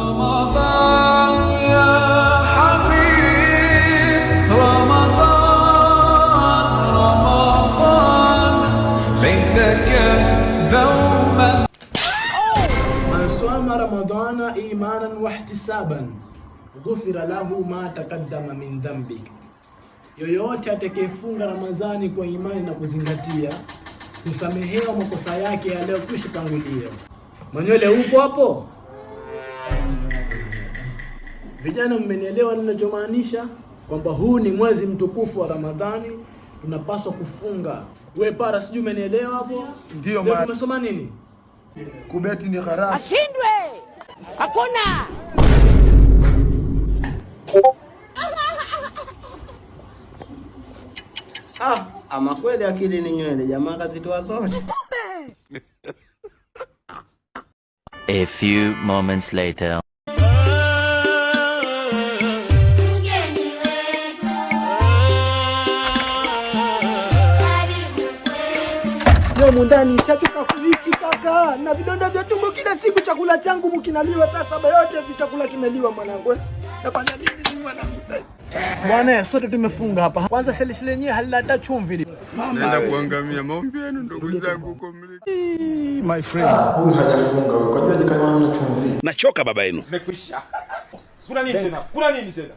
رمضان يا حبيب، رمضان رمضان، ليتك دوما. من صام رمضان إيمانا واحتسابا غفر له ما تقدم من ذنبه, yoyote atakayefunga Ramadhani kwa imani na kuzingatia husamehewa makosa yake yaliyokwisha tangulia. Manywele upo hapo? Vijana, mmenielewa ninachomaanisha? Kwamba huu ni mwezi mtukufu wa Ramadhani, tunapaswa kufunga. We para, sijui umenielewa hapo? Ndio, Leo tumesoma nini? Kubeti ni haramu. Ashindwe! Hakuna! Ah, ama kweli akili ni nywele, jamaa kazitoa zote. A few moments later. Mgeni wetu, karibu kwetu. Leo mundani nishachoka kuishi kaka, na vidonda vya tumbo kila siku, chakula changu mkinaliwa saa 7 yote vichakula kimeliwa mwanangu. Eh. Nafanya nini mimi mwanangu sasa? Bwana, sote tumefunga hapa. Kwanza shelishele yenyewe halina hata chumvi. Naenda kuangamia. Maombi yenu ndugu zangu huko mliko. My friend. Huyu hajafunga huyu, kajua jikanywa hamna chumvi. Nachoka baba yenu. Kuna nini tena? Kuna nini tena?